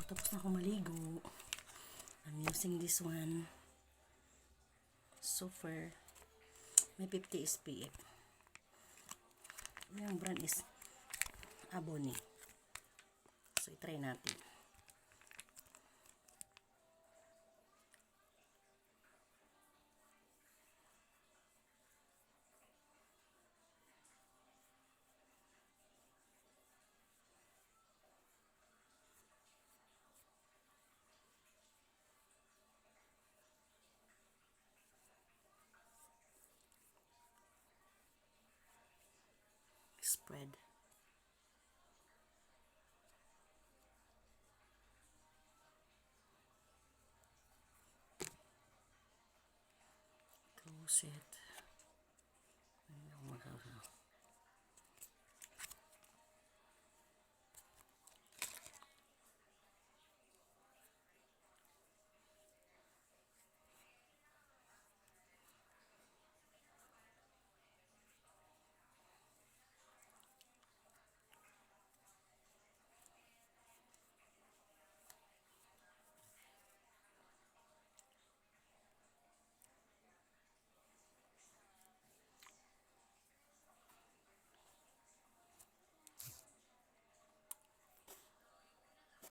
Tapos na ako maligo. I'm using this one. Super. May 50 SPF. Yung brand is Abone. So, i-try natin. Spread. Close it.